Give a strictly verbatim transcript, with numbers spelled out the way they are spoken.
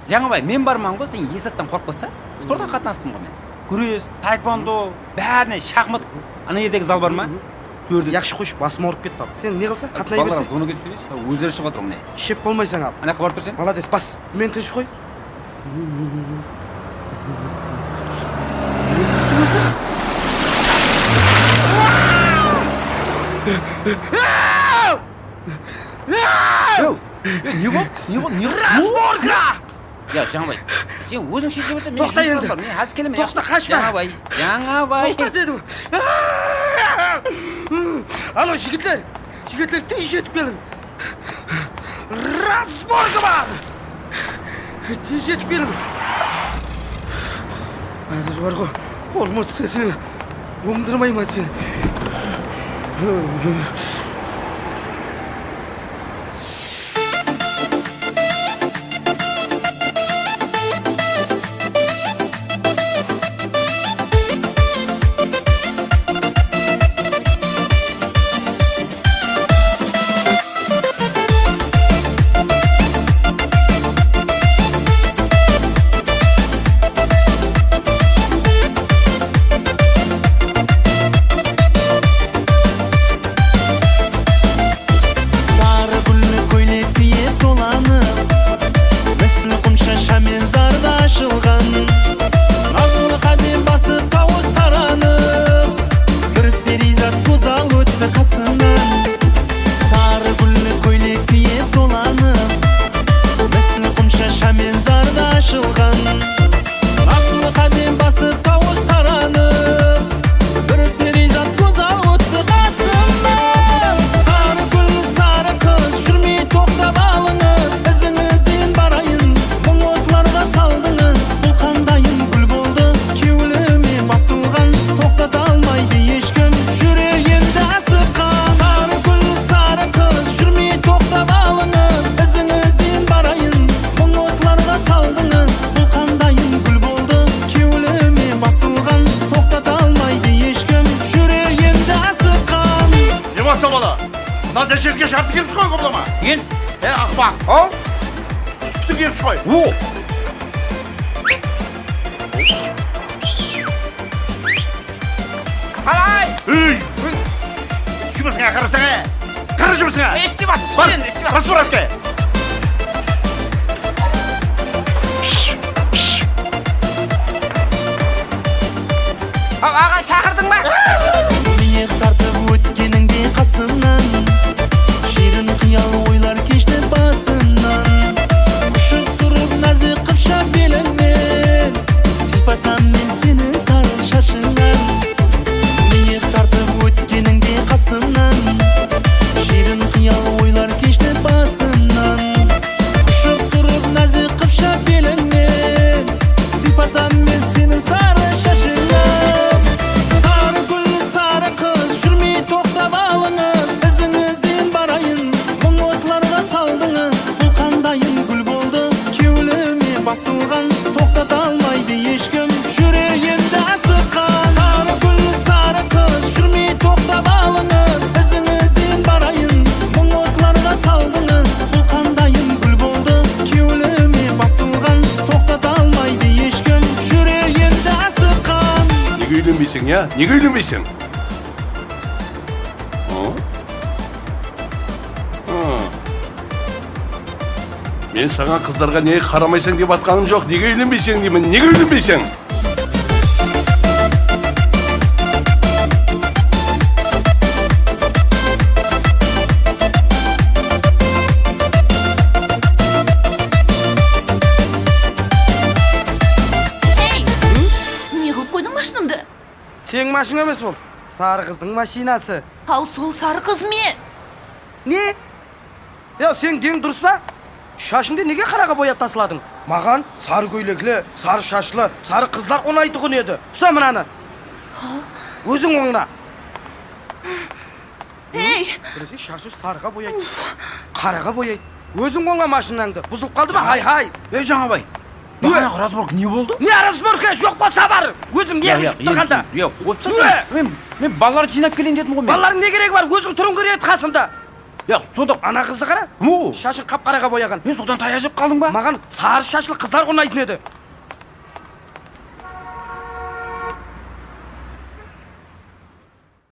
Jańabay, men barman ǵoy, sen Esattan qorqpasa, sportqa qatnastım ǵoy men. Gúres, taekvondo, bárine shaxmat. Ana jerdegi zal bar ma? Júrdi. Yaqshı, qoyshı, basım awırıp ketti al. Sen ne qılsań, qatnay berseń. Balalar zona ketip júredi, ózleri shıǵıp atır mine. Ishep bolmaysań al. Ana, qıp barıp turseń. Molodec, bas. Men tınısh qoy. Yow, yow, ne boldı? Ne boldı? Ne boldı? Razborka! Ya, Jańabay, sen óziń sheshe berseń, men... Toqta endi. Men házir kelemen, ya. Toqta, qashpa. Jańabay, Jańabay. Toqta dedim. Alo, jigitler, jigitler, tez jetip keliń. Razborka bar! Tez jetip keliń. Házir bar ǵo, qormıt seni ońdırmayman seni. Sarı gúlli kóylek kiyip dolanıp, misli qumsha shamen zarda ashılǵan. Nazlı qádem basıp tawıs taranıp, bir periyzat gózzal ótti qasımnan. Sarı gúlli kóylek kiyip dolanıp, misli qumsha shamen zarda ashılǵan. Nazlı qádem basıp tawıs taranıp, bir periyzat gózzal ótti qasımnan. Sarı gúl, sarı qız, júrmey toqtap alıńız, izińizden barayın. Muń otlarǵa saldıńız, bul qandayın gúl boldı? Kewlime basılǵan, toqtata almaydı eshkim, júregimdi asıqqan. Sarı gúl, sarı qız, júrmey toqtap alıńız, izińizden barayın. Muń otlarǵa saldıńız, bul qandayın gúl boldı? Kewlime basılǵan, toqtata almaydı eshkim, júregimdi asıqqan. Ne bolsa bala? Mına da jerge jartı kiyip shıǵıń, qoplama. Kel. E, aqpaq. Al. Pútin kiyip shıǵıń. O. Qalay? Ey! Jumısıńa qarasań, e! Qara jumısıńa! Isti bar, bar, endi isti bar. Bar, suratke! Al, aǵa, shaqırdıń ba? Miynet tartıp ótkenińde qasımnan, shiyrin qıyal oylar keshti basımnan. Qushıp turıp názik qıpsha belińnen, sıypasam men seni sarı shashıńnan. Miynet tartıp ótkenińde qasımnan, shiyrin qıyal oylar keshti basımnan. Qushıp turıp názik qıpsha belińnen, sıypasam men seniń sarı shashıńnan. Sarı gúl, sarı qız, júrmey toqtap alıńız, izińizden barayın. Muń otlarǵa saldıńız, bul qandayın gúl boldı? Kewlime basılǵan, toqtata almaydı eshkim, júregimdi asıqqan. Sarı gúl, sarı qız, júrmey toqtap alıńız, izińizden barayın. Muń otlarǵa saldıńız, bul qandayın gúl boldı? Kewlime basılǵan, toqtata almaydı eshkim, júregimdi asıqqan. Nege úylenbeyseń, ya? Nege úylenbeyseń? Hı? Hı. Men saǵan qızlarǵa nege qaramaysań dep atqanım joq. Nege úylenbeyseń deymen. Nege úylenbeyseń? Ey! Ne qılıp qoydıń mashinamdı? Seniń mashinang emes ol. Sarı qızdıń mashinası. Haw, sol sarı qız men. Ne? Ya, seniń deniń durıs pa? Shashıńdı nege qaraǵa boyap tasladıń? Maǵan sarı kóylekli, sarı shashlı, sarı qızlar unaytuǵın edi. Usa mınanı. Óziń ońla. Hey! Birese shashın sarıǵa boyaydı, qaraǵa boyaydı. Óziń ońla mashinańdı. Buzılıp qaldı ma? Hay-hay! Ey, Jańabay! Baǵanaǵı razborka ne boldı? Ne razborka? Joq bolsa bar! Ózim nervim shıǵıp turǵanda. Ya, qopsa sen. Men, men balalardı jıynap keleyin dedim ǵoy men. Balalardıń ne keregi bar? Óziń turıń kerek edi qasımda. Ya, sonda ana qızdı qara. Kim o? Shashın qap-qaraǵa boyaǵan. E, sodan tayaq jep qaldıń ba? Maǵan sarı shashlı qızlar unaytın edi.